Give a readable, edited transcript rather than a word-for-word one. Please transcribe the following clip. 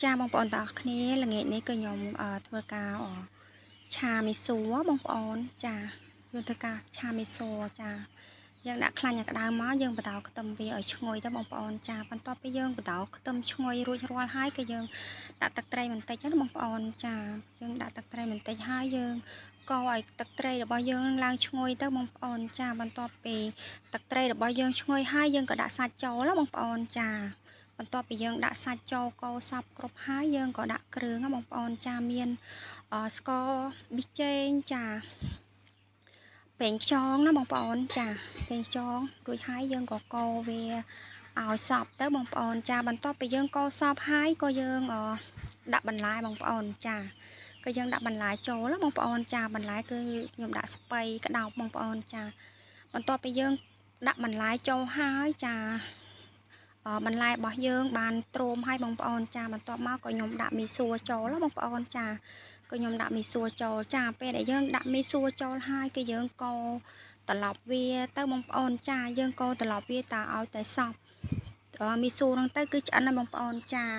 ចាបងប្អូនទាំងអស់គ្នាល្ងាចនេះក៏ខ្ញុំធ្វើការឆាមីសួរបងប្អូនចាយើងធ្វើការឆាមីសួរចាយើងដាក់ខ្លាញ់ឲ្យក្តៅមកយើងបដោខ្ទឹមវាឲ្យឈ្ងុយទៅបងប្អូនចាបន្ទាប់ពីយើងបដោខ្ទឹមឈ្ងុយរួចរាល់ហើយក៏យើងដាក់ទឹកត្រីបន្តិចណាបងប្អូនចាយើងដាក់ទឹកត្រីបន្តិចហើយយើងកោឲ្យទឹកត្រីរបស់យើងឡើងឈ្ងុយទៅបងប្អូនចាបន្ទាប់ពីទឹកត្រីរបស់យើងឈ្ងុយហើយយើងក៏ដាក់សាច់ចូលណាបងប្អូនចាបន្ទាប់ពីយើងដាក់សាច់ចូលកូរសព្វគ្រប់ហើយយើងក៏ដាក់គ្រឿងណាបងប្អូនចាមានស្ករប៊ីចេងចាប្រេងខ្យងណាបងប្អូនចាប្រេងខ្យងរួចហើយយើងក៏កូរវាឲ្យសព្វទៅបងប្អូនចាបន្ទាប់ពីយើងកូរសព្វហើយក៏យើងដាក់បន្លែបងប្អូនចាក៏យើងដាក់បន្លែចូលណាបងប្អូនចាបន្លែគឺខ្ញុំដាក់ស្ពៃក្តោបបងប្អូនចាបន្ទាប់ពីយើងដាក់បន្លែចូលហើយចាបន្លែរបស់យើងបានទ្រោមហើយបងប្អូនចាបន្ទាប់មកក៏ខ្ញុំដាក់មីសួរចូលណាបងប្អូនចាក៏ខ្ញុំដាក់មីសួរចូលចាពេលដែលយើងដាក់មីសួរចូលហើយគឺយើងកូរត្រឡប់វាទៅបងប្អូនចាយើងកូរត្រឡប់វាតាឲ្យតែសព្វមីសួរហ្នឹងទៅគឺឆ្អិនណាបងប្អូនចា។